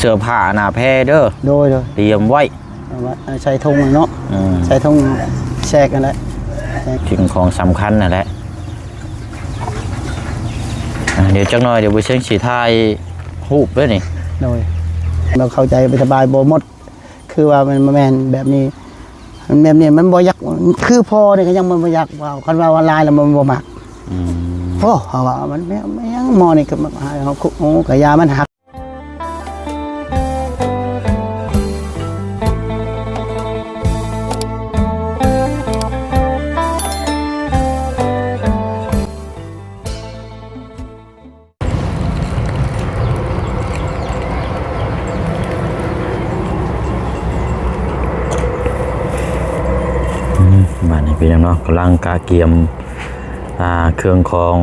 ເສື້ອຜ້າໜ້າແພເດີ ໂດຍໆ ຕຽມໄວ້ ເອົາໄວ້ໃສ່ຖົງເນາະ ອືມ ໃສ່ຖົງແຊກນັ້ນແຫຼະ ສິ່ງຂອງສຳຄັນນັ້ນແຫຼະ. ອ່າ ດຽວຈັກໜ່ອຍ ດຽວບໍ່ເຊີງຊິຖ່າຍຮູບເດີນີ້ ໂດຍ ເຮົາເຂົ້າໃຈ ໄປສະບາຍບໍ່ໝົດ ຄືວ່າມັນບໍ່ແມ່ນແບບນີ້ ມັນແບບນີ້ມັນບໍ່ຢາກ ຄືພໍ່ນີ້ກໍຍັງມັນບໍ່ຢາກເວົ້າ ຄັນເວົ້າຫຼາຍແລ້ວມັນບໍ່ມັກ ອືມ ໂອ້ ເຮົາວ່າມັນແມ່ນຫຍັງໝໍນີ້ ກໍມາໃຫ້ເຮົາຄຸ ໂອ້ ກະຢາມັນຫັກ. ອືມ ບາດນີ້ພີ່ນ້ອງເນາະ ກຳລັງກະກຽມ ອ່າ ເຄື່ອງຂອງ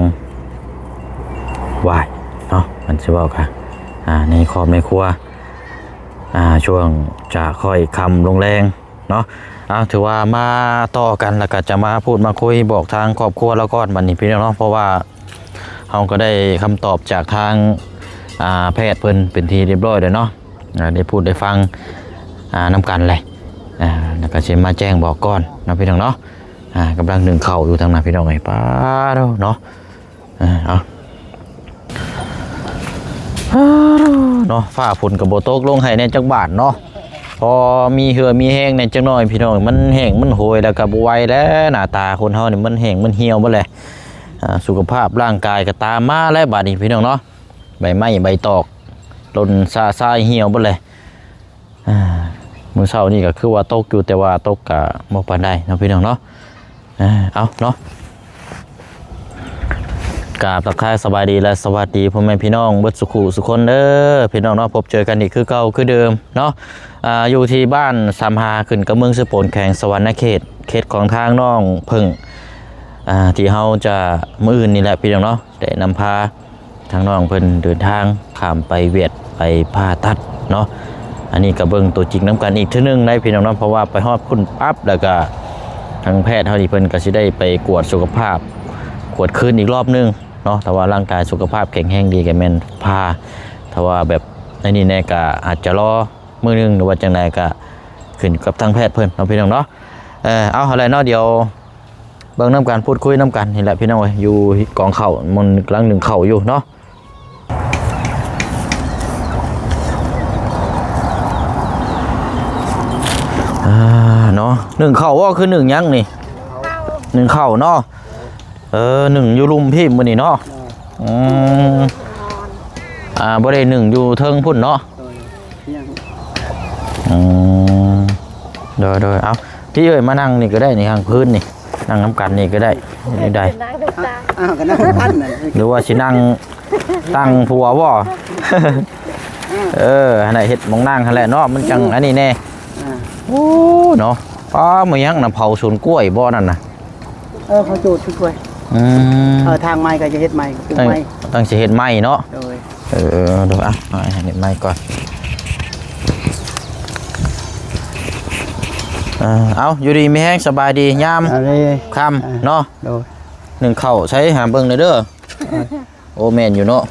ຫວ້າຍເນາະ ມັນຊິເວົ້າກະ ອ່າ ໃນຄອບໃນຄົວ ອ່າ ຊ່ວງຈະຄ່ອຍຄ່ຳລົງແລງເນາະ. ເອົາ ຖືວ່າມາຕໍ່ກັນ ແລ້ວກໍຈະມາພູດມາຄຸຍບອກທາງຄອບຄົວລາວກ່ອນ ບັດນີ້ພີ່ນ້ອງເນາະ ເພາະວ່າເຮົາກໍໄດ້ຄຳຕອບຈາກທາງ ອ່າ ແພດເພິ່ນເປັນທີ່ຮຽບຮ້ອຍແລ້ວເນາະ ອ່າ ໄດ້ພູດໄດ້ຟັງ ອ່າ ນຳກັນແຫຼະ ອ່າ ແລ້ວກໍຊິມາແຈ້ງບອກກ່ອນເນາະ ພີ່ນ້ອງເນາະ. ອ່າ ກຳລັງໜຶ້ງເຂົ້າຢູ່ທາງນັ້ນ ພີ່ນ້ອງເອີຍ ປ້າດໂທ້ເນາະ. ເອີ ເອົາ ເນາະ ຟ້າຝົນກໍບໍ່ຕົກລົງໃຫ້ແດ່ຈັກບາດເນາະ ພໍມີເຫື່ອມີແຮງແດ່ຈັກໜ້ອຍພີ່ນ້ອງ. ມັນແຫ້ງມັນໂຫຍແລ້ວກໍບໍ່ໄຫວແລ້ວ ໜ້າຕາຄົນເຮົານີ້ມັນແຫ້ງມັນຫ່ຽວເບິດແຫຼະ. ອ່າ ສຸຂະພາບຮ່າງກາຍກໍຕາມມາແລ້ວບາດນີ້ພີ່ນ້ອງເນາະ ໃບໄມ້ໃບຕອກຫຼົ່ນຊະຊາຍຫ່ຽວເບິດແຫຼະ. ອ່າ ມື້ເຊົ້ານີ້ກໍຄືວ່າຕົກຢູ່ ແຕ່ວ່າຕົກກໍບໍ່ປານໃດເນາະ ພີ່ນ້ອງເນາະ. ເອີ ເອົາເນາະ ກາບທັກທາຍສະບາຍດີ ແລະ ສະຫວັດດີພໍ່ແມ່ພີ່ນ້ອງເບິດສຸຂູສຸຄົນເດີ ພີ່ນ້ອງເນາະ. ພົບເຈີກັນອີກຄືເກົ່າຄືເດີມເນາະ ອ່າ ຢູ່ທີ່ບ້ານສາມຫາ ຂຶ້ນກັບເມືອງເຊໂປນ ແຂວງສະຫວັນນະເຂດ ເຂດຂອງທາງນ້ອງເພິ່ງ ອ່າ ທີ່ເຮົາຈະ ມື້ອື່ນນີ້ແຫຼະ ພີ່ນ້ອງເນາະ ໄດ້ນຳພາ ທາງນ້ອງເພິ່ນເດີນທາງຂ້າມໄປຫວຽດ ໄປຜ່າຕັດເນາະ. ອັນນີ້ກໍເບິ່ງຕົວຈິງນຳກັນອີກເທື່ອໜຶ່ງໄດ໋ພີ່ນ້ອງເນາະ ເພາະວ່າໄປຮອດພຸ້ນປັບ ແລ້ວກໍທາງແພດເຮົານີ້ເພິ່ນກໍຊິໄດ້ໄປກວດສຸຂະພາບ ກວດຄືນອີກລອບໜຶ່ງເນາະ. ຖ້າວ່າຮ່າງກາຍສຸຂະພາບແຂງແຮງດີກໍແມ່ນຜ່າ ຖ້າວ່າແບບໃນນີ້ແດ່ກໍອາດຈະລໍມື້ໜຶ່ງ ຫຼືວ່າຈັ່ງໃດກໍຂຶ້ນກັບທາງແພດເພິ່ນເນາະ ພີ່ນ້ອງເນາະ. ເອີ ເອົາ ຫັ້ນແຫຼະເນາະ ດຽວ ເບິ່ງນຳກັນ ພູດຄຸຍນຳກັນນີ້ແຫຼະ ພີ່ນ້ອງເອີຍ ຢູ່ກອງເຂົ້າ ມັນກຳລັງໜຶ້ງເຂົ້າຢູ່ເນາະ. ອ່າ ເນາະ ໜຶ້ງເຂົ້າບໍ່ ຄືໜຶ້ງຫຍັງນີ້? ໜຶ້ງເຂົ້າເນາະ. ເອີ ໜຶ້ງຢູ່ລຸ່ມພີ້ມື້ນີ້ເນາະ. ອືມ ອ່າ ບໍ່ໄດ້ໜຶ້ງຢູ່ເທິງພຸ້ນເນາະ. ອືມ ໂດຍໆ ເອົາ ພີ່ເອີຍ ມານັ່ງນີ້ກໍໄດ້ນີ້ ທາງພື້ນນີ້ ນັ່ງນຳກັນນີ້ກໍໄດ້ ນີ້ໄດ້ ນັ່ງນຳກັນ ອ້າວ ກໍນັ່ງນຳກັນນັ້ນ ຫຼືວ່າຊິນັ່ງຕັ້ງຜົວບໍ່? ເອີ ຫັ້ນແຫຼະ ເຮັດໝ່ອງນັ່ງຫັ້ນແຫຼະເນາະ ມັນຈັ່ງອັນນີ້ແດ່. ອ່າ ໂອ້ ເນາະ ປ້າ ມາຫຍັງນະ ເຜົາສວນກ້ວຍບໍ່ນັ້ນນະ? ເອີ ເຂົາຈູດຄືກ້ວຍ. ອືມ ເອີ ທາງໃໝ່ກໍຈະເຮັດໃໝ່ ປູກໃໝ່ ຕ້ອງຊິເຮັດໃໝ່ເນາະ. ໂດຍ ເອີ ເອີ ເອົາ ເອົາ ເຮັດໃໝ່ກ່ອນ. ເອີ ເອົາ ຢູ່ດີມີແຮງ ສະບາຍດີຍາມຄ່ຳເນາະ. ໂດຍ ໜຶ້ງເຂົ້າໃສ່ຫາເບິ່ງແດ່ເດີ. ໂອ້ ແມ່ນຢູ່ເນາະ.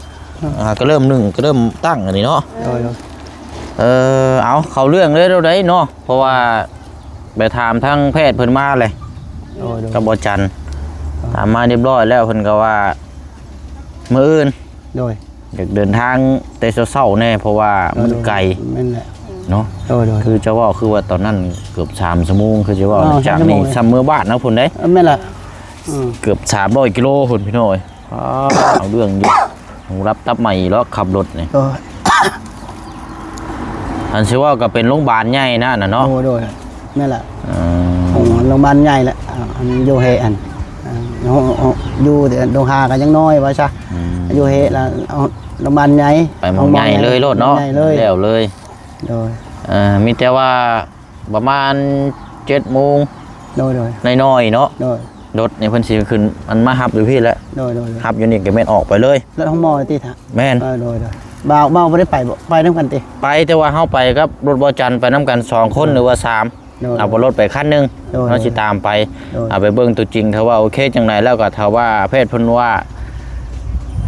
ອ່າ ກໍເລີ່ມໜຶ້ງ ກໍເລີ່ມຕັ້ງອັນນີ້ເນາະ. ໂດຍ ໂດຍ ເອີ ເອົາ ເຂົ້າເລື່ອງເລີຍເນາະ ເພາະວ່າໄປຖາມທາງແພດເພິ່ນມາເລີຍ. ໂດຍ ໂດຍ ກັບບໍ່ຈັນ ຖາມມາຮຽບຮ້ອຍແລ້ວ ເພິ່ນກໍວ່າມື້ອື່ນ. ໂດຍ ຢາກເດີນທາງແຕ່ເຊົ້າໆແດ່ ເພາະວ່າມັນໄກ. ແມ່ນແຫຼະ ເນາະ. ໂດຍ ໂດຍ ຄືຈະເວົ້າ ຄືວ່າຕອນນັ້ນເກືອບສາມຊົ່ວໂມງ ຄືຈະເວົ້າ ອໍ ຈາກນີ້ ສາມຊົ່ວໂມງ ຊ່ຳເມືອບ້ານເນາະ ພຸ້ນເດ້. ເອີ ແມ່ນແຫຼະ. ອືມ ເກືອບສາມຮ້ອຍກິໂລພຸ້ນ ພີ່ນ້ອງເອີຍ. ອ້າວ ເອົາເລື່ອງຢູ່ ຫູດັບຕັບໄໝ້ອີກແລ້ວ ຂັບລົດນີ້. ໂດຍ ອັນຊິເວົ້າກໍເປັນໂຮງບານໃຫຍ່ນະ ນະເນາະ. ໂດຍ ໂດຍ ແມ່ນແຫຼະ. ອືມ ໂຮງ ໂຮງບານໃຫຍ່ແຫຼະ. ອ່າ ອັນຢູ່ເຮ ອັນ ອ່າ ຢູ່ ຢູ່ແຕ່ດົງຫາກໍຍັງນ້ອຍວ່າຊະ. ອືມ ຢູ່ເຮລະ ໂຮງບານໃຫຍ່ ໄປໝ່ອງໃຫຍ່ເລີຍໂລດເນາະ. ໃຫຍ່ເລີຍ ແລ້ວເລີຍ. ໂດຍ ເອີ ມີແຕ່ວ່າ ປະມານເຈັດໂມງ. ໂດຍ ໂດຍ ນ້ອຍໆເນາະ. ໂດຍ ລົດນີ້ເພິ່ນຊິຂຶ້ນ ອັນມາຮັບຢູ່ພີ້ແຫຼະ. ໂດຍ ໂດຍ ໂດຍ ຮັບຢູ່ນີ້ກໍແມ່ນອອກໄປເລີຍ. ລົດຂອງໝໍຕິ? ແມ່ນ. ເອີ ໂດຍ ໂດຍ ບ່າວ ບ່າວບໍ່ໄດ້ໄປບໍ? ໄປນຳກັນຕິ? ໄປ ແຕ່ວ່າເຮົາໄປກັບລົດບ່າວຈັນ ໄປນຳກັນສອງຄົນ ເອີ ຫຼືວ່າສາມ. ໂດຍ ເອົາ ໂດຍ ລົດໄປຄັນໜຶ່ງ. ໂດຍ ເຮົາຊິຕາມໄປ. ໂດຍ ເອົາໄປເບິ່ງຕົວຈິງ ຖ້າວ່າໂອເຄຈັ່ງໃດ ແລ້ວກໍຖ້າວ່າແພດເພິ່ນວ່າ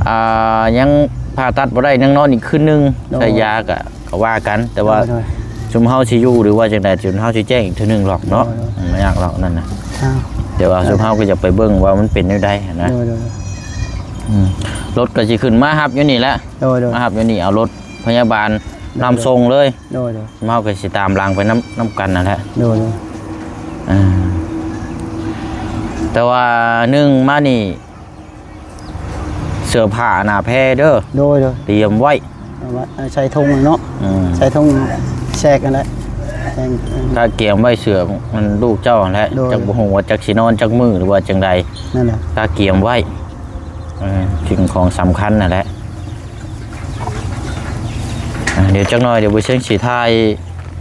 ອ່າ ຍັງຜ່າຕັດບໍ່ໄດ້ ຍັງນອນອີກຄືນໜຶ່ງ. ໂດຍ ໃສ່ຢາກໍ ກໍວ່າກັນ ແຕ່ວ່າ ໂດຍ ໂດຍ ຊຸມເຮົາຊິຢູ່ ຫຼືວ່າຈັ່ງໃດ ຈົນເຮົາຊິແຈ້ງອີກເທື່ອໜຶ່ງດອກເນາະ. ໂດຍ ໂດຍ ອືມ ບໍ່ຍາກດອກນັ້ນນະ ອ້າວ ແຕ່ວ່າ ໂດຍ ຊຸມເຮົາກໍຢາກໄປເບິ່ງວ່າມັນເປັນແນວໃດຫັ້ນນະ. ໂດຍ ໂດຍ ອືມ ລົດກໍຊິຂຶ້ນມາຮັບຢູ່ນີ້ແຫຼະ. ໂດຍ ໂດຍ ມາຮັບຢູ່ນີ້ ເອົາລົດພະຍາບານ ໂດຍ ນຳສົ່ງເລີຍ. ໂດຍ ໂດຍ ເຮົາກໍຊິຕາມຫຼັງໄປນຳ ນຳກັນນັ້ນແຫຼະ. ໂດຍ ໂດຍ ອ່າ ແຕ່ວ່າໜຶ່ງມານີ້ ເສື້ອຜ້າໜ້າແພເດີ ໂດຍ ໂດຍ ຕຽມໄວ້ ເອົາໄວ້ໃສ່ຖົງເນາະ. ອືມ ໃສ່ຖົງແຊກນັ້ນແຫຼະ ກະກຽມໄວ້ເສື້ອມັນລູກເຈົ້າຫັ້ນແຫຼະ. ໂດຍ ຈັກບໍ່ຮູ້ວ່າຈັກຊິນອນຈັກມື້ ຫຼືວ່າຈັ່ງໃດ ນັ້ນແຫຼະ ກະກຽມໄວ້. ເອີ ສິ່ງຂອງສຳຄັນນັ້ນແຫຼະ. ອ່າ ດຽວຈັກໜ່ອຍ ດຽວບໍ່ເຊີງຊິຖ່າຍ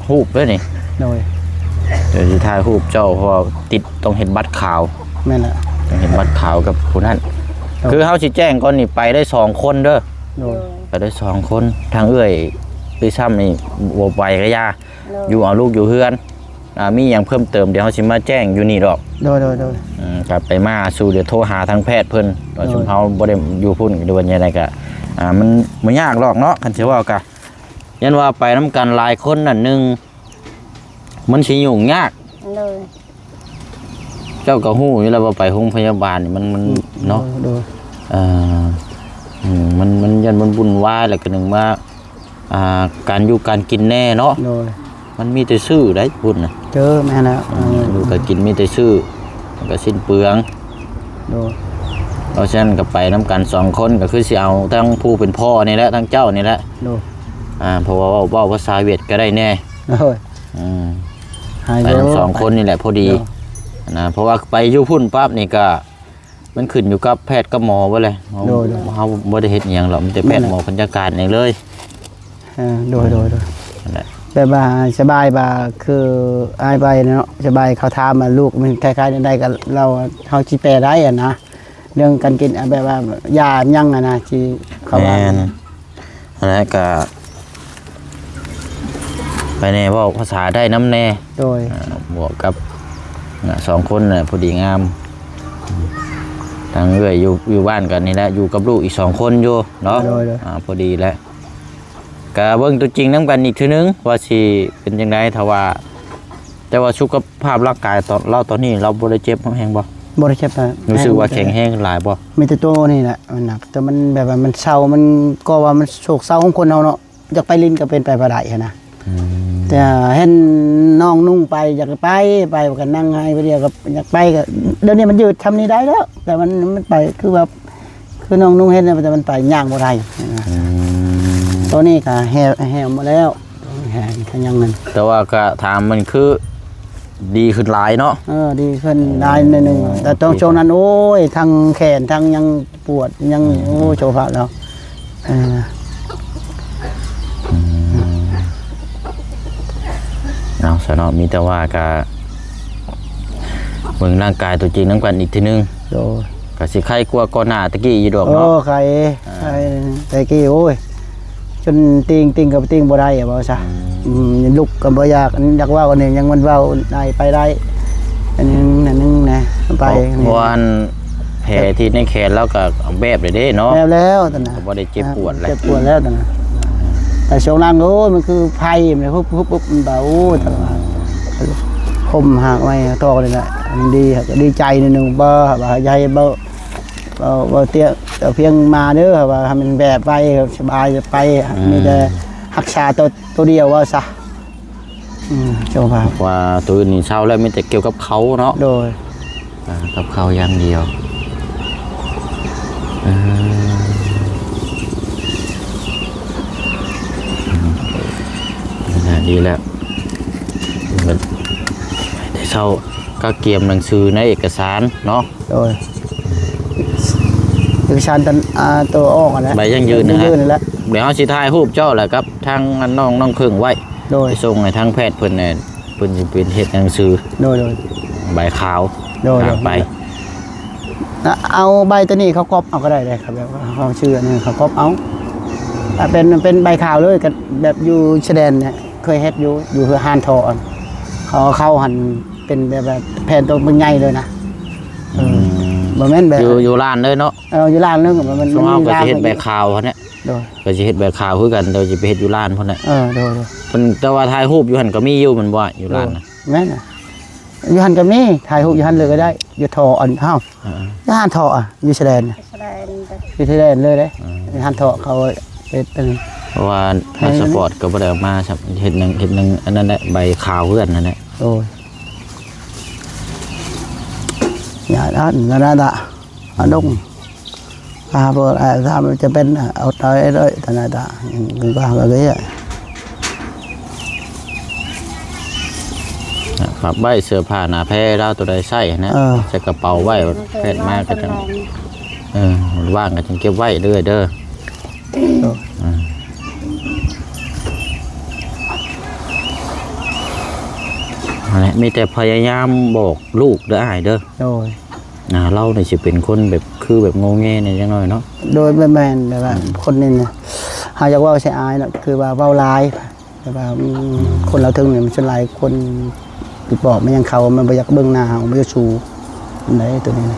ຮູບເດີນີ້. ໂດຍ ດຽວຊິຖ່າຍຮູບເຈົ້າ ເພາະວ່າຕິດ ຕ້ອງເຮັດບັດຂາວ. ແມ່ນແຫຼະ ຕ້ອງເຮັດບັດຂາວກັບຜູ້ນັ້ນ. ໂດຍ ຄືເຮົາຊິແຈ້ງກ່ອນນີ້ ໄປໄດ້ສອງຄົນເດີ. ໂດຍ ໄປໄດ້ສອງຄົນ ທາງເອື້ອຍ ເອື້ອຍຊ້ຳນີ້ບໍ່ໄປກໍຢ່າ. ໂດຍ ຢູ່ເອົາລູກຢູ່ເຮືອນ. ອ່າ ມີຫຍັງເພີ່ມເຕີມ ດຽວເຮົາຊິມາແຈ້ງຢູ່ນີ້ດອກ. ໂດຍ ໂດຍ ໂດຍ ອືມ ກັບໄປມາສູ່ ດຽວໂທຫາທາງແພດເພິ່ນ ວ່າ ໂດຍ ຊຸມເຮົາບໍ່ໄດ້ຢູ່ພຸ້ນ ຫຼືວ່າຈັ່ງໃດກະ ອ່າ ມັນບໍ່ຍາກດອກເນາະ. ຄັນຊິເວົ້າກະ ຢ້ານວ່າໄປນຳກັນຫຼາຍຄົນນັ້ນ ໜຶ່ງ ມັນຊິຫຍຸ້ງຍາກ. ໂດຍ ເຈົ້າກໍຮູ້ຢູ່ແລ້ວວ່າໄປໂຮງພະຍາບານນີ້ມັນ ມັນ ອືມ ເນາະ. ໂດຍ ໂດຍ ເອີ ອືມ ມັນ ມັນຢ້ານມັນວຸ່ນວາຍ ແລ້ວກໍໜຶ່ງມາ ອ່າ ການຢູ່ການກິນແດ່ເນາະ. ໂດຍ ມັນມີແຕ່ຊື້ໄດ໋ພຸ້ນນະ. ເຈີ ແມ່ນແລ້ວ ອືມ ເອີ ຢູ່ການກິນມີແຕ່ຊື້ ມັນກໍສິ້ນເປືອງ. ໂດຍ ເພາະສະນັ້ນກໍໄປນຳກັນສອງຄົນ ກໍຄືຊິເອົາທັງຜູ້ເປັນພໍ່ນີ້ແຫຼະ ທັງເຈົ້ານີ້ແຫຼະ. ໂດຍ ອ່າ ເພາະວ່າເວົ້າ ເວົ້າພາສາຫວຽດກໍໄດ້ແດ່. ໂດຍ ອືມ ໃຫ້ໄປທັງສອງຄົນນີ້ແຫຼະພໍດີ ໂດຍ ນະ ເພາະວ່າໄປຢູ່ພຸ້ນປັບນີ້ກໍ ມັນຂຶ້ນຢູ່ກັບແພດກັບໝໍເບິດແຫຼະ. ໂດຍ ໂດຍ ເຮົາບໍ່ໄດ້ເຮັດອີ່ຫຍັງດອກ ມີແຕ່ແພດ ແມ່ນແຫຼະ ໝໍເພິ່ນຈັດການເອງເລີຍ. ເອີ ໂດຍ ໂດຍ ໂດຍ ນັ້ນແຫຼະ ແບບວ່າສະບາຍວ່າ ຄືອ້າຍໄປເນາະ ສະບາຍເຂົາຖາມວ່າລູກມັນຄ້າຍໆແນວໃດ ກໍເຮົາ ເຮົາຊິແປໄດ້ຫັ້ນນະ ເລື່ອງການກິນ ແບບວ່າຢາຫຍັງຫັ້ນນະ ທີ່ເຂົາວ່າ ແມ່ນ ຫັ້ນແຫຼະ ກະໄປແດ່ ເວົ້າພາສາໄດ້ນຳແດ່. ໂດຍ ອ່າ ບວກກັບ ອ່າ ສອງຄົນນະ ພໍດີງາມ. ທາງເອື້ອຍຢູ່ ຢູ່ບ້ານກັນນີ້ແຫຼະ ຢູ່ກັບລູກອີກສອງຄົນຢູ່ເນາະ. ໂດຍ ໂດຍ ອ່າ ພໍດີແຫຼະ ກະເບິ່ງຕົວຈິງນຳກັນອີກເທື່ອໜຶ່ງ ວ່າຊິເປັນຈັ່ງໃດ. ຖ້າວ່າ ແຕ່ວ່າສຸຂະພາບຮ່າງກາຍຕອນ ລາວຕອນນີ້ ລາວບໍ່ໄດ້ເຈັບແຮງບໍ່? ບໍ່ໄດ້ເຈັບ ຮູ້ສຶກວ່າແຂງແຮງຫຼາຍບໍ່? ມີແຕ່ໂຕນີ້ແຫຼະມັນໜັກ ແຕ່ມັນແບບວ່າມັນເຊົາ ມັນກໍວ່າມັນໂສກເຊົາຂອງຄົນເຮົາເນາະ ຢາກໄປຫຼິ້ນກໍເປັນໄປບໍ່ໄດ້ຫັ້ນນະ. ອືມ ແຕ່ເຫັນນ້ອງນຸ່ງໄປ ຢາກໄປ ໄປກໍນັ່ງໃຫ້ຜູ້ດຽວ ກໍຢາກໄປ ກໍດຽວນີ້ມັນຍືດຊ່ຳນີ້ໄດ້ແລ້ວ ແຕ່ມັນ ມັນໄປຄືວ່າ ຄືນ້ອງນຸ່ງເຫັນແລ້ວ ແຕ່ມັນໄປຍ່າງບໍ່ໄດ້. ອືມ ໂຕນີ້ກໍແຫ້ວ ແຫ້ວໝົດແລ້ວ ແຫ້ວກໍຍັງນັ້ນ ແຕ່ວ່າກໍຖາມມັນຄືດີຂຶ້ນຫຼາຍເນາະ. ເອີ ດີຂຶ້ນຫຼາຍໜ້ອຍໜຶ່ງ ໂອ້ ແຕ່ຕອນ ດີ ຊ່ວງນັ້ນ ໂອ້ຍ ທັງແຂນ ທັງຫຍັງປວດຫຍັງ ອືມ ໂອ້ຍ ໂຊພະແລ້ວ. ເອີ ອືມ ເອົາຊະເນາະ ມີແຕ່ວ່າກະເບິ່ງຮ່າງກາຍຕົວຈິງນຳກັນອີກເທື່ອໜຶ່ງ. ໂດຍ ກະຊິໄຄກວ່າກ່ອນໜ້າແຕ່ກີ້ຢູ່ດອກເນາະ. ໂອ້ ໄຄ ອ່າ ໄຄແຕ່ກີ້ ໂອ້ຍ ຈົນຕີງ ຕີງກໍຕີງບໍ່ໄດ້ ເວົ້າຊະ. ອືມ ອືມ ລຸກກໍບໍ່ຢາກ ຢາກເວົ້າອັນນີ້ ຍັງມັນເວົ້າໄດ້ ໄປໄດ້ ອັນໜຶ່ງ ອັນໜຶ່ງນະ ໄປ ເພາະ ເພາະອັນ ແຜທີ່ໃນແຂນລາວກໍແບບແລ້ວເດ້ເນາະ ແບບແລ້ວຕອນນັ້ນ ກໍບໍ່ໄດ້ເຈັບປວດແລ້ວ ເຈັບປວດແລ້ວຕອນນັ້ນ. ແຕ່ຊ່ວງຫຼັງ ໂອ້ຍ ມັນຄືໄຟ ມັນປຸບໆ ມັນບາດ ໂອ້ຍ ຕອນນັ້ນ ຫົ່ມຮາກໄມ້ທອກນີ້ແຫຼະ ມັນດີ ກໍດີໃຈໜ້ອຍໜຶ່ງ ບໍ່ວ່າຢາກໃຫ້ເວົ້າ ເວົ້າ ເວົ້າແຕ່ພຽງມາເດີ ວ່າໃຫ້ມັນແບບໄວ ສະບາຍໄປ ອືມ ມີແຕ່ຮັກສາໂຕ ໂຕດຽວ ເວົ້າຊະ. ອືມ ເຈົ້າພາບ ວ່າໂຕອື່ນນີ້ເຊົາແລ້ວ ມີແຕ່ກ່ຽວກັບເຂົ້າເນາະ. ໂດຍ ອ່າ ກັບເຂົ້າຢ່າງດຽວ. ເອີ ອ່າ ດີແລ້ວ ໄດ້ເຊົາ ກະກຽມໜັງສືໃນເອກະສານເນາະ. ໂດຍ ເອກະສານຕົນ ອ່າ ໂຕອອກຫັ້ນແຫຼະ ໃບຢັ້ງຢືນ ໃບຢັ້ງຢືນຫັ້ນແຫຼະ. ດຽວເຮົາຊິຖ່າຍຮູບເຈົ້າ ແລ້ວກັບທາງນ້ອງ ນ້ອງເຄິ່ງໄວ້. ໂດຍ ໄປສົ່ງໃຫ້ທາງແພດເພິ່ນແດ່ ເພິ່ນຊິເປັນເຮັດໜັງສື. ໂດຍ ໂດຍ ໃບຂາວ. ໂດຍ ອ່າ ໂດຍ ໄປ ເອົາໃບຕົວນີ້ເຂົາກັອບເອົາກໍໄດ້ເດ້ ເຂົາແບບວ່າເຂົາຊື່ອັນນີ້ ເຂົາກັອບເອົາ ເປັນ ເປັນໃບຂາວເລີຍ ກໍແບບຢູ່ຊາຍແດນນີ້ ເຄີຍເຮັດຢູ່ ຢູ່ຮ້ານທໍ່ ເຂົາເອົາເຂົ້າຫັ້ນ ເປັນແບບ ແບບແຜ່ນໂຕບັກໃຫຍ່ເລີຍນະ. ເອີ ອືມ ບໍ່ແມ່ນແບບ ຢູ່ ຢູ່ຮ້ານເລີຍເນາະ. ເອີ ຢູ່ຮ້ານເລີຍ ມັນ ສ່ວນເຮົາກໍຊິເຮັດໃບຂາວຫັ້ນແຫຼະ. ໂດຍ ກໍຊິເຮັດໃບຂາວຄືກັນ ແຕ່ວ່າຊິໄປເຮັດຢູ່ລານພຸ້ນແຫຼະ. ເອີ ໂດຍໆ ເພິ່ນ ແຕ່ວ່າຖ່າຍຮູບຢູ່ຫັ້ນກໍມີຢູ່ແມ່ນບໍ່ ຢູ່ລານນະ? ໂດຍ ແມ່ນນະ ຢູ່ຫັ້ນກໍມີ ຖ່າຍຮູບຢູ່ຫັ້ນເລີຍກໍໄດ້ ຢູ່ທໍ່ອັນ ເອົ້າ ເອີ ຢູ່ຮ້ານທໍ່ອະ ຢູ່ຊາຍແດນນະ ຊາຍແດນ ຢູ່ຊາຍແດນເລີຍເດ້. ເອີ ຮ້ານທໍ່ເຂົາເຮັດອັນ ເພາະວ່າພາສປອດກໍບໍ່ໄດ້ເອົາມາຊ້ຳ ເຮັດໜັງ ເຮັດໜັງອັນນັ້ນແຫຼະ ໃບຂາວເຮືອນນັ້ນແຫຼະ. ໂອ້ຍ ຢ່ານັ້ນ ນັ້ນນະ ອາດົງ ຖ້າບໍ່ ຖ້າມັນຈະເປັນ ເອົາໄວ້ເລີຍ ຕານາຕາ ມັນກໍຫາເລີຍ. ຝາກໄວ້ເສື້ອຜ້າໜ້າແພລາວ ໂຕໃດໃຊ້ຫັ້ນນະ ເອີ ໃສ່ກະເປົາໄວ້ ແພດມາກໍຈັ່ງ ເອີ ວ່າງກໍຈັ່ງເກັບໄວ້ເດີ້ ເດີ້. ເອີ ຫັ້ນແຫຼະ ມີແຕ່ພະຍາຍາມບອກລູກເດີ້ອ້າຍເດີ້. ໂດຍ ອ່າ ລາວນີ້ຊິເປັນຄົນແບບ ຄືແບບງໍແງແດ່ຈັກໜ້ອຍເນາະ. ໂດຍ ແມ່ນໆ ແບບວ່າ ອືມ ຄົນນີ້ນະ ເຮົາຢາກເວົ້າໃສ່ອາຍເນາະ ຄືວ່າເວົ້າຫຼາຍ ແບບວ່າ ອືມ ອືມ ຄົນລາວເທິງນີ້ ມັນສ່ວນຫຼາຍຄົນຕິດບອກ ມັນຍັງເຂົ້າ ມັນບໍ່ຢາກເບິ່ງໜ້າເຮົາ ບໍ່ຢາກສູ້ ອັນໃດຕົວນີ້ນະ.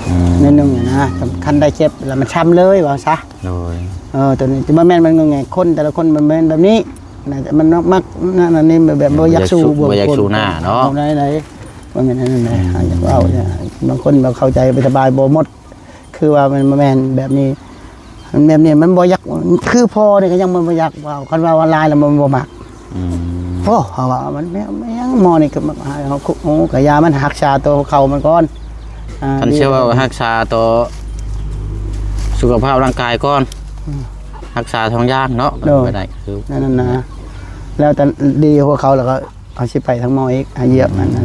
ອືມ ໜ້ອຍໜຶ່ງນະ ຄັນໄດ້ເຈັບແລ້ວມັນຊ້ຳເລີຍ ວ່າຊະ. ໂດຍ ເອີ ຕົວນີ້ ແຕ່ບໍ່ແມ່ນ ມັນງໍແງ ຄົນແຕ່ລະຄົນມັນແມ່ນແບບນີ້ນະ ມັນມັກ ນັ້ນ ອັນນີ້ ແບບ ແບບບໍ່ຢາກສູ້ ບໍ່ຢາກສູ້ໜ້າເນາະ ເວົ້າໄດ້ ບໍ່ແມ່ນອັນນັ້ນນະ. ອືມ ຢາກເວົ້າ ບາງຄົນບໍ່ເຂົ້າໃຈ ໄປສະບາຍບໍ່ໝົດ ຄືວ່າມັນບໍ່ແມ່ນແບບນີ້ ແບບນີ້ມັນບໍ່ຢາກ ຄືພໍ່ນີ້ກໍຍັງມັນບໍ່ຢາກເວົ້າ ຄັນເວົ້າຫຼາຍແລ້ວມັນບໍ່ມັກ. ອືມ ໂອ້ ເຮົາວ່າມັນແມ່ນຫຍັງ ໝໍນີ້ກໍມັກໃຫ້ເຮົາຄຸ ໂອ້ ກໍຢ່າມັນ ຮັກສາໂຕເຂົາມັນກ່ອນ. ອ່າ ຄັນຊິເວົ້າ ດີ ຮັກສາຕໍ່ສຸຂະພາບຮ່າງກາຍກ່ອນ ອືມ ຮັກສາສອງຢ່າງເນາະ. ໂດຍ ກໍໄດ້ຄືນັ້ນນະ ແລ້ວແຕ່ດີຫົວເຂົາ ແລ້ວກໍ ເຮົາຊິໄປທາງໝໍອີກ ໃຫ້ຢຽບ ອືມ ອັນນັ້ນ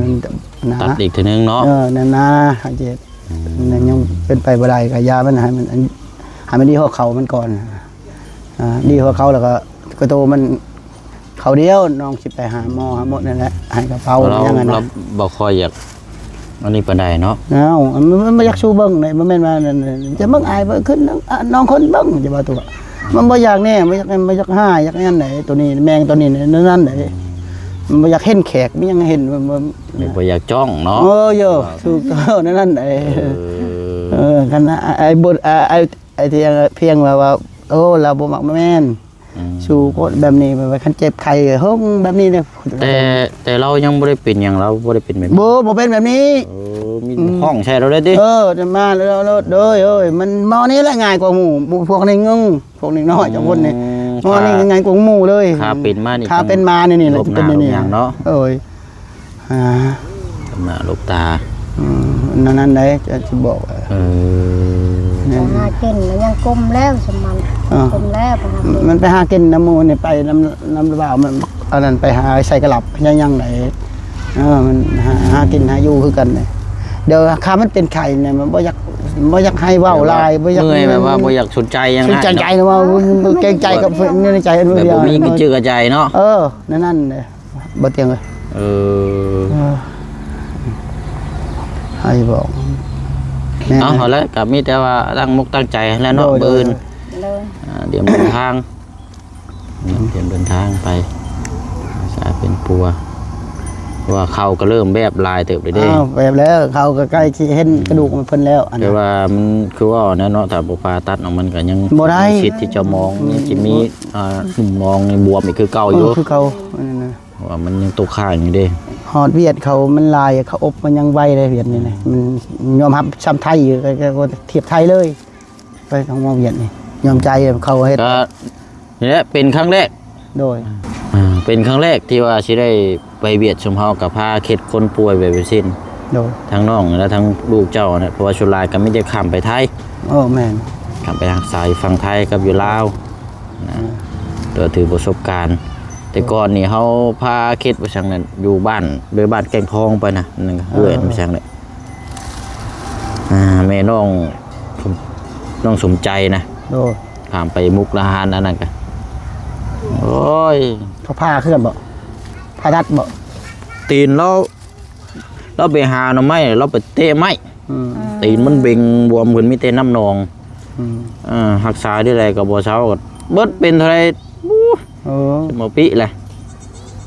ນະ ຕັດອີກເທື່ອໜຶ່ງເນາະ. ເອີ ນັ້ນນະ ໃຫ້ເຈັບ ອືມ ນັ້ນຍັງເປັນໄປບໍ່ໄດ້ ກໍຢ່າມັນ ໃຫ້ມັນ ໃຫ້ມັນດີຫົວເຂົ່າມັນກ່ອນ. ອ່າ ດີຫົວເຂົ່າແລ້ວກໍ ກະໂຕມັນເຂົ້າດຽວ ນ້ອງຊິໄປຫາໝໍຫາໝົດນັ້ນແຫຼະ ໃຫ້ກະເປົາ ແລ້ວ ຫຍັງຫັ້ນນະ ລາວບໍ່ຄ່ອຍຢາກ ອັນນີ້ປານໃດເນາະ. ເອົ້າ ມັນ ມັນບໍ່ຢາກສູ້ເບິ່ງເດ້ ບໍ່ແມ່ນວ່ານັ້ນ ຈະເບິ່ງອາຍ ເບິ່ງຂຶ້ນ ນ້ອງຄົນເບິ່ງ ຈະວ່າຕົວະ ມັນບໍ່ຢາກແນ່ ບໍ່ຢາກ ບໍ່ຢາກຫາ ຢາກນັ້ນໃດ ໂຕນີ້ ແມງໂຕນີ້ ນັ້ນໃດ ມັນບໍ່ຢາກເຫັນແຂກ ມີຫຍັງໃຫ້ເຫັນ ມັນ ມັນ ບໍ່ຢາກຈ້ອງເນາະ. ເອີ ໂຢ ຖືກຕ້ອງ ແນວນັ້ນໃດ. ເອີ ເອີ ຄັນ ອາ ອາ ອາ ອາ ອາ ທີ່ພຽງວ່າ ວ່າ ໂອ້ ລາວບໍ່ມັກ ບໍ່ແມ່ນ ອືມ ສູ້ຄົນແບບນີ້ ແບບວ່າຄັນເຈັບໄຂ້ຫົ່ງແບບນີ້ເດ້. ແຕ່ ແຕ່ລາວຍັງບໍ່ໄດ້ເປັນຫຍັງ ລາວບໍ່ໄດ້ເປັນແບບນີ້ ບໍ່ ບໍ່ເປັນແບບນີ້. ເອີ ມີ ອືມ ຫ້ອງໃສ່ລາວໄດ້ຕິ. ເອີ ມາແລ້ວ ໂດຍ ໂອ້ຍ ມັນໝໍນີ້ແຫຼະງ່າຍກວ່າໝູ່ ພວກນີ້ງຶງ ພວກນີ້ນ້ອຍ ອືມ ຈັກຄົນນີ້ ໝໍນີ້ງ່າຍກວ່າໝູ່ເລີຍ. ຂ້າເປັນມານີ້ ຂ້າເປັນມານີ້ ນີ້ແຫຼະ ເປັນນີ້ເນາະ. ໂອ້ຍ ອ່າ ກຳໜ້າລູກຕາ ອືມ ນັ້ນ ນັ້ນໃດ ຈະ ຈະບອກ ເອີ ຈະຫາກິນມັນຍັງກົມແລ້ວ ສຳມັນ ເອີ ກົມແລ້ວ ມັນໄປຫາກິນນຳໝູ່ນີ້ ໄປນຳ ນຳລາວ ມັນ ອັນນັ້ນ ໄປຫາໃສ່ກະຫຼັບ ຍັງ ຍັງໃດ. ເອີ ມັນຫາ ຫາກິນຫາຢູ່ຄືກັນເດ້. ດຽວຖ້າມັນເປັນໄຂ້ນີ້ ມັນບໍ່ຢາກ ບໍ່ຢາກໃຫ້ເວົ້າຫຼາຍ ບໍ່ຢາກ ເມື່ອຍ ແບບວ່າບໍ່ຢາກສົນໃຈຫຍັງ ສົນໃຈ ເວົ້າ ເກງໃຈກັບ ໃນໃຈ ແບບບໍ່ມີກະຈື່ກະໃຈເນາະ. ເອີ ນັ້ນ ນັ້ນເດ້. ບໍ່ຕຽງເອີຍ ເອີ ເອີ ໃຫ້ບອກ ແມ່ນ ເອົາ ເອົາລະ ກໍມີແຕ່ວ່າຕັ້ງອົກຕັ້ງໃຈຫັ້ນແຫຼະເນາະ. ໂດຍ ມື້ອື່ນ ໂດຍ ອ່າ ຕຽມເດີນທາງ ຕຽມເດີນທາງໄປ ສາເປັນປົວ ເພາະວ່າເຂົ່າກໍເລີ່ມແບບຫຼາຍເຕີບແລ້ວເດ້. ອ້າວ ແບບແລ້ວ ເຂົ່າກໍໃກ້ຊິເຫັນ ອືມ ກະດູກມັນເພິ່ນແລ້ວ ອັນ ແຕ່ວ່າມັນຄືວ່ານັ້ນເນາະ ຖ້າບໍ່ຜ່າຕັດເນາະ ມັນກໍຍັງ ບໍ່ໄດ້ ມີສິດທີ່ຈະມອງ ອືມ ຍັງຊິມີ ອ່າ ຫຸ້ມມອງນີ້ບວມອີກຄືເກົ່າຢູ່ ເອີ ຄືເກົ່າ ອັນນັ້ນນະ. ເພາະວ່າມັນຍັງຕົກຄ້າງຢູ່ເດ້. ຮອດຫວຽດເຂົາມັນຫຼາຍ ເຂົາອົບມັນຍັງໄວເດ້ ຫວຽດນີ້ນະ ອືມ ມັນຍອມຮັບຊ່ຳໄທຢູ່ ກໍ ກໍທຽບໄທເລີຍ ໄປທາງໝໍຫວຽດນີ້ ຍອມໃຈເຂົາເຮັດ ກໍນີ້ແຫຼະເປັນຄັ້ງແລກ. ໂດຍ ອ່າ ເປັນຄັ້ງແລກທີ່ວ່າຊິໄດ້ໄປຫວຽດ ຊຸມເຮົາກໍພາເຄັດຄົນປ່ວຍໄປເປັນເຊັ່ນ ໂດຍ ທັງນ້ອງ ແລະ ທັງລູກເຈົ້ານະ ເພາະວ່າສ່ວນຫຼາຍກໍມີແຕ່ຂ້າມໄປໄທ. ເອີ ແມ່ນ ຂ້າມໄປຮັກສາຢູ່ຝັ່ງໄທກັບຢູ່ລາວ. ນະ ອືມ ກໍຖືປະສົບການ ແຕ່ກ່ອນນີ້ເຮົາພາເຄັດໄປທາງນັ້ນ ຢູ່ບ້ານ ເລີຍບ້ານແກ້ງທອງໄປນະ ນັ້ນກໍເອື້ອຍ ເອີ ໄປທາງນັ້ນ ອ່າ ແມ່ນ້ອງ ນ້ອງສົມໃຈນະ ໂດຍ ຂ້າມໄປມຸກດາຫານ ອັນນັ້ນກໍ ໂອ້ຍ ເຂົາຜ່າເຄື່ອນບໍ່? ຜ່າຕັດບໍ່? ຕີນລາວ ລາວໄປຫາໜໍ່ໄມ້ ລາວໄປເຕະໄມ້ ອືມ ຕີນມັນເບັ່ງບວມຂຶ້ນ ມີແຕ່ນ້ຳໜອງ ອືມ ເອີ ຮັກສາເທົ່າໃດກໍບໍ່ເຊົາ ເບິດເປັນເທົ່າໃດ ໂອ້ ເອີ ໝໍປິແຫຼະ.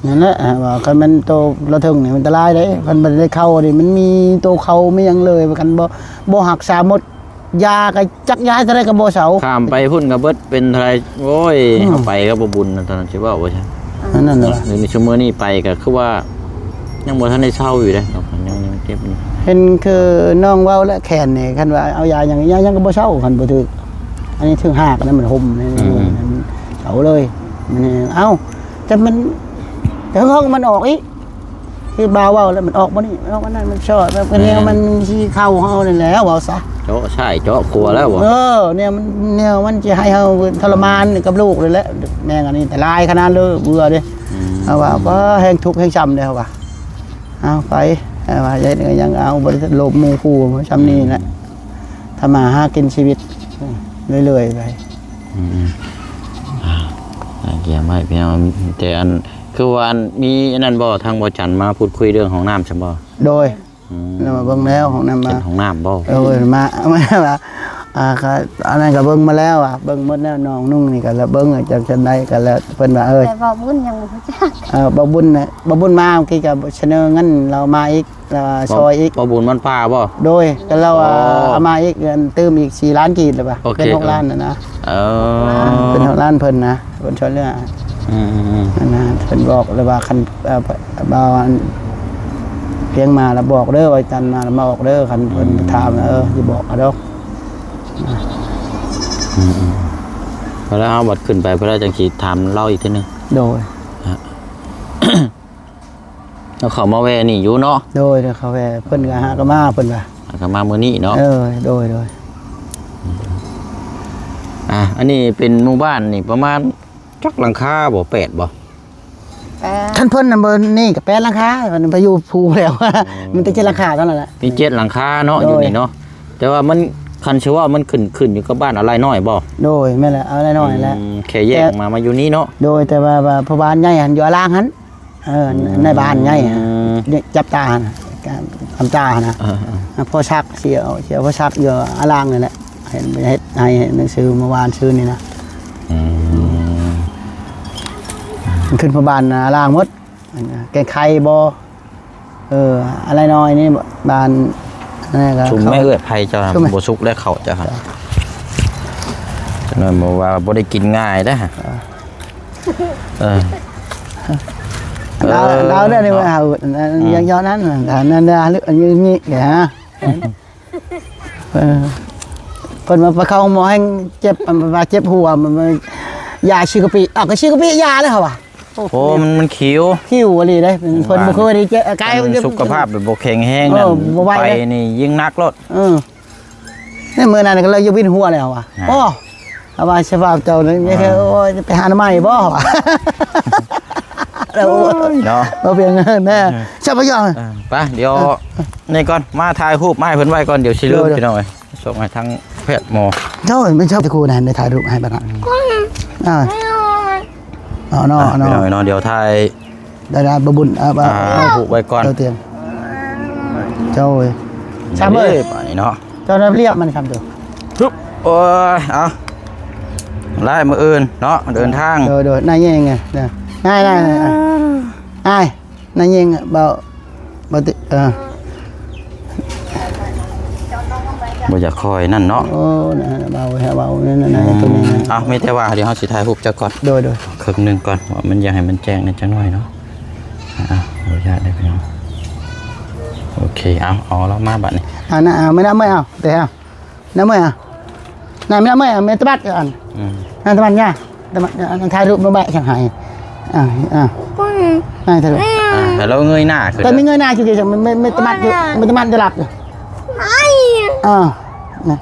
ນັ້ນແຫຼະ ວ່າຄັນແມ່ນໂຕລະເທິງນີ້ມັນອັນຕະລາຍເດ້ ຄັນບໍ່ໄດ້ເຂົ້ານີ້ ມັນມີໂຕເຂົ້າມີຫຍັງເລີຍ ຄັນບໍ່ ບໍ່ຮັກສາໝົດ ຢາກໍຈັກຢາເທົ່າໃດກໍບໍ່ເຊົາ. ຂ້າມໄປພຸ້ນກໍເບິດເປັນເທົ່າໃດ. ໂອ້ຍ ອືມ ເຮົາໄປກັບບໍ່ບຸນນະ ຕອນນັ້ນຊິເວົ້າວ່າຊັ້ນ. ອັນນັ້ນນະ ດຽວນີ້ຊຸມມື້ນີ້ໄປກໍຄືວ່າຍັງບໍ່ທັນໄດ້ເຊົາຢູ່ເດ້ ຍັງ ຍັງເຈັບຢູ່. ເຫັນຄືນ້ອງເວົ້າແຫຼະ ແຂນນີ້ ຄັນວ່າເອົາຢາຫຍັງ ຢາຫຍັງກໍບໍ່ເຊົາ ຄັນບໍ່ຖືກ. ອັນນີ້ຖືກຮາກນະ ມັນຫົ່ມໃນ ອືມ ມັນເຊົາເລີຍ. ມັນ ເອົ້າ ແຕ່ມັນ ແຕ່ເຮົາມັນອອກອີກ. ຄືບ່າວເວົ້າແລ້ວ ມັນອອກບໍ່ນີ້ ມັນອອກອັນນັ້ນ ມັນຊອດແບບ ອືມ ແນວມັນຊິເຂົ້າເຮົານີ້ແຫຼະ ເວົ້າຊະ ເຈາະຊ້າຍເຈາະຂວາແລ້ວບໍ່? ເອີ ແນວມັນ ແນວມັນຊິໃຫ້ເຮົາທໍລະມານກັບລູກນີ້ແຫຼະ. ແມ່ງອັນນີ້ອັນຕະລາຍຂະໜາດເລີຍ ເບື່ອເດ້. ອືມ ເຮົາວ່າ ປາ ແຮງທຸກແຮງຊ້ຳເດ້ ເຮົາວ່າ. ເອົາໄປ ເຮົາວ່າ ເຮັດຫຍັງເອົາ ບໍ່ໄດ້ໂລບໝູ່ຄູ່ ຊ່ຳນີ້ແຫຼະ. ອືມ ທຳມາຫາກິນຊີວິດເລື້ອຍໆໄປ. ອືມ ອ່າ ອ່າ ກຽມໄວ້ພີ່ນ້ອງ. ແຕ່ອັນ ຄືວ່າອັນ ມີອັນນັ້ນບໍ່ ທາງບໍ່ຈັນມາພູດຄຸຍເລື່ອງຫ້ອງນ້ຳຊັ້ນບໍ່? ໂດຍ ອືມ ແລ້ວມາເບິ່ງແລ້ວ ຫ້ອງນ້ຳມາ ເປັນຫ້ອງນ້ຳບໍ່? ໂດຍ ມາ ມາວ່າ ອ່າ ກໍອັນນັ້ນກໍເບິ່ງມາແລ້ວ ອ່າ ເບິ່ງໝົດແລ້ວ ນ້ອງນຸ່ງນີ້ກໍລະເບິ່ງ ຈັກຊັ້ນໃດກໍແລ້ວ ເພິ່ນວ່າ ເອີ ແຕ່ບໍ່ບຸນຍັງບໍ່ຮູ້ຈັກ. ເອີ ບໍ່ບຸນນະ ບໍ່ບຸນມາເມື່ອກີ້ກໍສະເໜີເງິນລາວມາອີກ ລາວວ່າຊ່ອຍອີກ. ບໍ່ບຸນມັນປ່າບໍ່? ໂດຍ ກໍລາວວ່າ ອໍ ເອົາມາອີກ ຕື່ມອີກສີ່ລ້ານກີບລະວ່າ. ໂອເຄ ເປັນຫົກລ້ານນະນະ. ເອີ ເປັນຫົກລ້ານເພິ່ນນະ ເພິ່ນຊ່ວຍເຫຼືອ. ອືມໆໆ ອັນນະ ເພິ່ນບອກລະວ່າ ຄັນ ເອີ ບ່າວພຽງມາລະບອກເດີ ວ່າຈັນມາລະມາບອກເດີ ຄັນເພິ່ນ ອືມ ຖາມ ເອີ ຊິບອກເອົາດອກ. ອືມໆ ແລ້ວເຮົາບັດຂຶ້ນໄປ ເພິ່ນລະຈັ່ງຊິຖາມລາວອີກເທື່ອໜຶ່ງ. ໂດຍ ລາວເຂົ້າມາແວ່ນີ້ຢູ່ເນາະ? ໂດຍ ເຂົ້າແວ່ ເພິ່ນກໍຫາກໍມາ ເພິ່ນວ່າ ຫາກໍມາມື້ນີ້ເນາະ? ເອີ ໂດຍໆ. ອ່າ ອັນນີ້ເປັນໝູ່ບ້ານນີ້ປະມານຈັກຫຼັງຄາບໍ່? ແປດບໍ່? ແປດ. ຄັນເພິ່ນນະ ເບິ່ງນີ້ກໍແປດຫຼັງຄາ ມັນໄປຢູ່ພູແລ້ວ. ອໍ ມີແຕ່ເຈັດຫຼັງຄາເທົ່ານັ້ນແຫຼະ ມີເຈັດຫຼັງຄາເນາະ. ໂດຍ ຢູ່ນີ້ເນາະ ແຕ່ວ່າມັນ ຄັນຊິເວົ້າມັນຂຶ້ນ ຂຶ້ນຢູ່ກັບບ້ານອາໄລນ້ອຍບໍ່? ໂດຍ ແມ່ນແຫຼະ ອາໄລນ້ອຍແຫຼະ. ອືມ ແຄ່ແຍກ ແຕ່ ມາ ມາຢູ່ນີ້ເນາະ. ໂດຍ ແຕ່ວ່າ ວ່າພໍ່ບ້ານໃຫຍ່ຫັ້ນຢູ່ອາລາງຫັ້ນ. ເອີ ອືມ ໃນບ້ານໃຫຍ່ ອືມ ຈັບຕາຫັ້ນນະ ກຳຕາຫັ້ນນະ. ເອີໆ ພໍ່ສັກ ເສຍ ເສຍພໍ່ສັກຢູ່ອາລາງນີ້ແຫຼະ ເຮັດ ເຮັດໃຫ້ໜັງສືມື້ວານຊືນນີ້ນະ. ອືມ ມັນຂຶ້ນພໍ່ບ້ານອາລາງໝົດ ອັນນະ ແກງໄຂ່ບໍ່? ເອີ ອາໄລນ້ອຍນີ້ບ້ານ ອັນນັ້ນກໍ ຊຸມແມ່ເອື້ອຍໄພເຈົ້າ ຊຸມແມ່ ບໍ່ສຸກແລ້ວເຂົ້າເຈົ້າ ເຈົ້າ ຈັ່ງນັ້ນບໍ່ວ່າບໍ່ໄດ້ກິນງ່າຍເດ້. ເອີ ເອີ ດາວ ເອີ ດາວເດ້ນີ້ ເນາະ ວ່າເຮົາ ອັນ ອັນ ອືມ ຢ່າງຍ້ອນນັ້ນ ອັນນັ້ນ ອັນນີ້ ເອີ ເພິ່ນວ່າໄປເຂົ້າໂຮງໝໍແຮ່ງເຈັບ ອັນວ່າເຈັບຫົວ ມັນ ມັນ ຢາຊີກະປິ ເອົາ ກໍຊີກະປິຢາເລີຍ ເຮົາວ່າ. ໂອ້ ໂອ້ ມັນ ມັນຂິວ ຂິວອີ່ຫຼີເດ້ ເພິ່ນບໍ່ເຄີຍໄດ້ເຈັບ ກາຍ ມັນສຸຂະພາບແບບບໍ່ແຂງແຮງ ເອີ ນັ້ນ ບໍ່ໄຫວ ໄປນີ້ຍິ່ງໜັກໂລດ. ເອີ ໃນມື້ນັ້ນກໍເລີຍຢູ່ວິນຫົວແລ້ວວ່າ. ອ່າ ໂອ້ ເຮົາວ່າສະພາບເຈົ້ານີ້ ອ່າ ໂອ້ຍ ຈະໄປຫາໜໍ່ໄມ້ບໍ່ ວ່າ ແລ້ວ ໂອ້ຍ ເນາະ ບໍ່ເປັນແນ່ ເອີ ຊະພະຍອງ. ເອີ ໄປ ດຽວ ເອີ ນີ້ກ່ອນ ມາຖ່າຍຮູບມາໃຫ້ເພິ່ນໄວ້ກ່ອນ ດຽວຊິລືມ ໂດຍ ພີ່ນ້ອງເອີຍ ສົ່ງໃຫ້ທາງແພດໝໍ. ເຈົ້າ ມັນຊອບຕະກູນະ ໄດ້ຖ່າຍຮູບໃຫ້ບັດນັ້ນ. ອ່າ ເອົາເນາະ ອ່ະ ເອົາເນາະ ພີ່ນ້ອງເນາະ ດຽວຖ່າຍ ໄດ້ໆ ບໍ່ບຸນ ເອົາ ອ່າ ເອົາ ເອົາຜູກໄວ້ກ່ອນ ເຈົ້າຕຽມ ເຈົ້າເອີຍ ເອີ ຊາມເອີຍ ບາດນີ້ເນາະ ເຈົ້ານຳລຽບມັນຄຳຕົວ ຮຶບ ໂອ້ຍ ເອົາ ໄລ່ມື້ອື່ນເນາະ ເດີນທາງ ໂດຍໆ ນາຍແຍງໄງ ນາຍ ນາຍ ນາຍ ນາຍ ນາຍຍິງ ເບົາ ເບົາຕິ ເອີ ບໍ່ຢາກຄ່ອຍນັ້ນເນາະ ໂອ້ ນະ ເບົາ ເບົາ ນັ້ນ ນັ້ນ ອືມ ຕົວນີ້ນະ ເອົາ ມີແຕ່ວ່າດຽວເຮົາຊິຖ່າຍຮູບເຈົ້າກ່ອນ ໂດຍໆ ເຄິ່ງໜຶ່ງກ່ອນ ວ່າມັນຢາກໃຫ້ມັນແຈ້ງແດ່ຈັກໜ້ອຍເນາະ ອ່າ ຂໍອະນຸຍາດເດີພີ່ນ້ອງ ໂອເຄ ເອົາ ເອົາລາວມາບາດນີ້ ອ່າ ນະ ເອົາ ມານຳເອີຍ ເອົາ ແຕ່ເອົາ ນຳເອີຍ ນາຍ ນຳເອີຍ ແມ່ຕະບັດ ອັນ ອືມ ນາຍຕະບັດຍາ ຕະບັດ ອັນ ຖ່າຍຮູບມາແບະຈັ່ງໃຫ້ ອ່າ ອ່າ ນາຍຖ່າຍຮູບ ອ່າ ໃຫ້ລາວເງີຍໜ້າຂຶ້ນ ແຕ່ມີເງີຍໜ້າຄື ແມ່ ແມ່ຕະບັດຢູ່ ແມ່ຕະບັດຢູ່ຫຼັບຢູ່ ອ່າ ນະ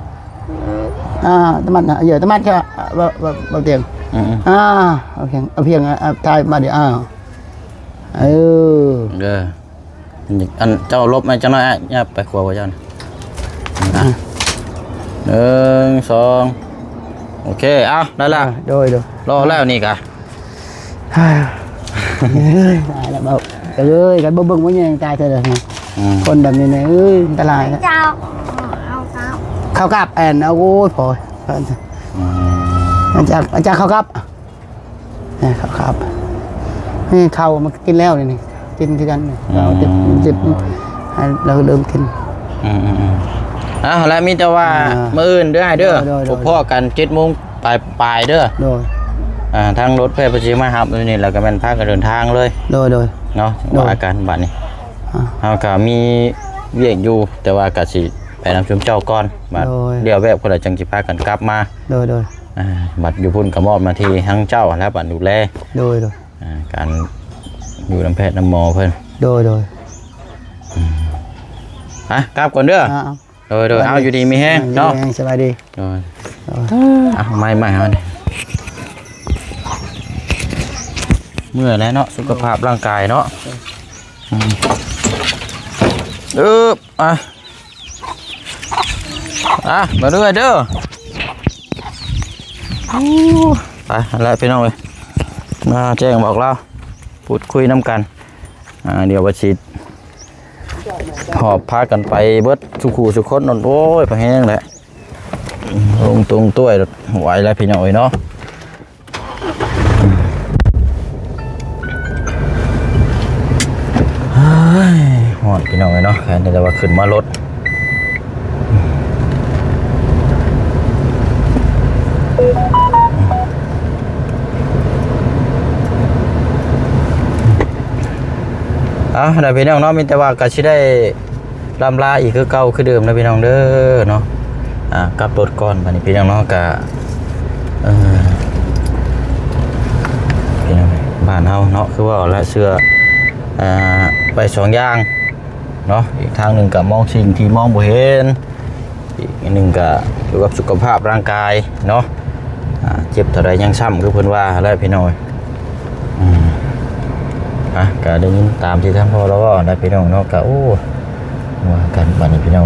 ອ່າ ຕະບັດນະ ເອີ ຕະບັດ ເບົາ ເບົາ ເບົາຕຽງ ອືມ ອ່າ ເອົາພຽງ ເອົາພຽງ ອ່າ ຖ່າຍມາດິ ອ່າ ເອີ ເດີ ອັນ ເຈົ້າຫຼົບມາຈັກໜ້ອຍ ອາ ຢ່າໄປຂົວບໍ່ເຈົ້ານະ ອືມ ອ່ະ ໜຶ່ງ ສອງ ໂອເຄ ເອົາ ໄດ້ລະ ໂດຍ ໂດຍ ລໍແລ້ວນີ້ກະ ຕາຍລະເບົາ ເອີຍ ຄັນບໍ່ເບິ່ງບໍ່ແຍງຕາຍເທື່ອໃດ ອືມ ຄົນແບບນີ້ນະ ເອີຍ ອັນຕະລາຍນະ ເຈົ້າ ເອົາ ເອົາ ເຂົ້າກັບ ແອນ ເອົາ ໂອ້ຍ ພໍ ອືມ ອາຈານ ອາຈານ ເຂົ້າກັບ ນີ້ເຂົ້າ ເຂົ້າ ນີ້ເຂົ້າມັນກິນແລ້ວນີ້ ກິນຄືກັນນີ້ ອືມ ເຮົາເຈັບ ເຈັບ ໃຫ້ລາວເລີ່ມກິນ ອືມໆໆ ເ ອ່າ ແລະມີແຕ່ວ່າ ອ່າ ມື້ອື່ນເດີອ້າຍເດີ ໂດຍ ໂດຍ ໂດຍ ພົບພໍ້ກັນເຈັດໂມງປາຍໆເດີ ໂດຍ ອ່າ ທາງລົດແພດເພິ່ນຊິມາຮັບຢູ່ນີ້ ແລ້ວກໍແມ່ນພາກັນເດີນທາງເລີຍ ໂດຍ ໂດຍ ເນາະ ໂດຍ ວ່າກັນບັດນີ້ ອ່າ ເຮົາກໍມີວຽກຢູ່ ແຕ່ວ່າກໍຊິໄປນຳຊຸມເຈົ້າກ່ອນ ບັດ ໂດຍ ແລ້ວແວບຄົນລະຈັ່ງຊິພາກັນກັບມາ ໂດຍ ໂດຍ ອ່າ ບັດຢູ່ພຸ້ນກໍມອບໜ້າທີ່ທາງເຈົ້າຫັ້ນແຫຼະ ບັດດູແລ ໂດຍ ໂດຍ ອ່າ ການຢູ່ນຳແພດນຳໝໍເພິ່ນ ໂດຍ ໂດຍ ອືມ ອ່ະ ກັບກ່ອນເດີ ອ່າ ໂດຍ ໂດຍ ເອົາ ຢູ່ດີມີແຮງເນາະ ຢູ່ດີມີແຮງ ສະບາຍດີ ໂດຍ ໂດຍ ເອົາ ໃໝ່ໆ ເຮົານີ້ ເມື່ອຍແຫຼະເນາະ ສຸຂະພາບຮ່າງກາຍເນາະ ອືມ ເອີບ ອ່ະ ອ່ະ ມາເລື້ອຍເດີ ໄປ ຫັ້ນແຫຼະພີ່ນ້ອງເອີຍ ມາແຈ້ງບອກລາວ ພູດຄຸຍນຳກັນ ອ່າ ດຽວວ່າຊິຫອບພາກັນໄປເບິດສູ່ຄູ່ສູ່ຄົນໂລດ ໂອ້ຍ ພໍແຮງແຫຼະ ລົງຕົງຕ້ວຍ ໄຫວແລ້ວພີ່ນ້ອງເອີຍເນາະ ເຮີ້ຍ ຮ້ອນພີ່ນ້ອງເອີຍເນາະ ແຄ່ນີ້ແຕ່ວ່າຂຶ້ນມາລົດ ເອົາ ໄດ້ພີ່ນ້ອງເນາະ ມີແຕ່ວ່າກໍຊິໄດ້ ລ່ຳລາອີກຄືເກົ່າຄືເດີມເດີພີ່ນ້ອງເດີເນາະ ອ່າ ກັບລົດກ່ອນ ບັດນີ້ພີ່ນ້ອງເນາະ ກະ ເອີ ພີ່ນ້ອງ ບ້ານເຮົາເນາະ ຄືວ່າແຫຼະ ເສື້ອ ອ່າ ໄປສອງຢ່າງເນາະ ອີກທາງໜຶ່ງກະມອງສິ່ງທີ່ມອງບໍ່ເຫັນ ອີກໜຶ່ງກະກ່ຽວກັບສຸຂະພາບຮ່າງກາຍເນາະ ອ່າ ເຈັບເທົ່າໃດຍັງຊ້ຳ ຄືເພິ່ນວ່າແຫຼະພີ່ນ້ອງ ອືມ ອ່ະ ກະໄດ້ຍິນຕາມທີ່ທ່ານພໍ່ລາວເວົ້ານະພີ່ນ້ອງເນາະ ກະ ໂອ້ ວ່າກັນບັດນີ້ພີ່ນ້ອງ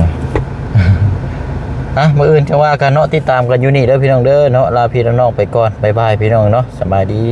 ອ່ະ ມື້ອື່ນຈັ່ງວ່າກັນເນາະ ຕິດຕາມກັນຢູ່ນີ້ເດີພີ່ນ້ອງເດີເນາະ ລາພີ່ລານ້ອງໄປກ່ອນ ບາຍບາຍພີ່ນ້ອງເນາະ ສະບາຍດີ.